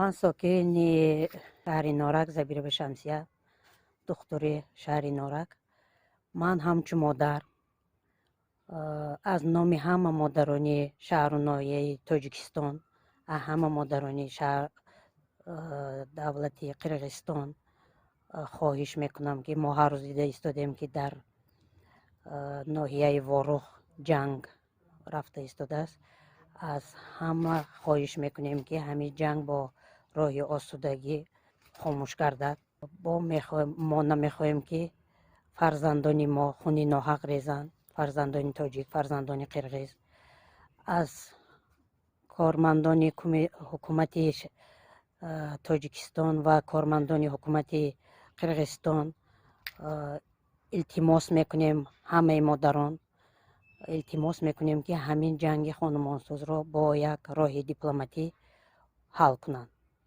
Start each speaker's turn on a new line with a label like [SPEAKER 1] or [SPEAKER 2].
[SPEAKER 1] Ман сокини шаҳри Норак, Забирова Шамсия, духтури шаҳри Норак. Ман ҳамчун модар аз номи ҳама модарони шаҳру ноҳияи Тоҷикистон, ҳама модарони шаҳр, давлати Қирғизистон хоҳиш мекунам, ки мо ҳар рӯз дида истодем, ки дар ноҳияи Ворух ҷанг рафта истодааст. Аз ҳама хоҳиш мекунем, ки ҳамин ҷанг бо роҳи осудагӣ хомӯш гардад. Бо мо намехоҳем, ки фарзандони мо хуни ноҳақ резанд, фарзандони тоҷик, фарзандони қирғиз. Аз кормандони ҳукумати Тоҷикистон ва кормандони ҳукумати Қирғизистон илтимос мекунем, ҳамаи модарон илтимос мекунем, ки ҳамин ҷанги хонумонсӯзро бо як роҳи дипломатӣ ҳал кунанд.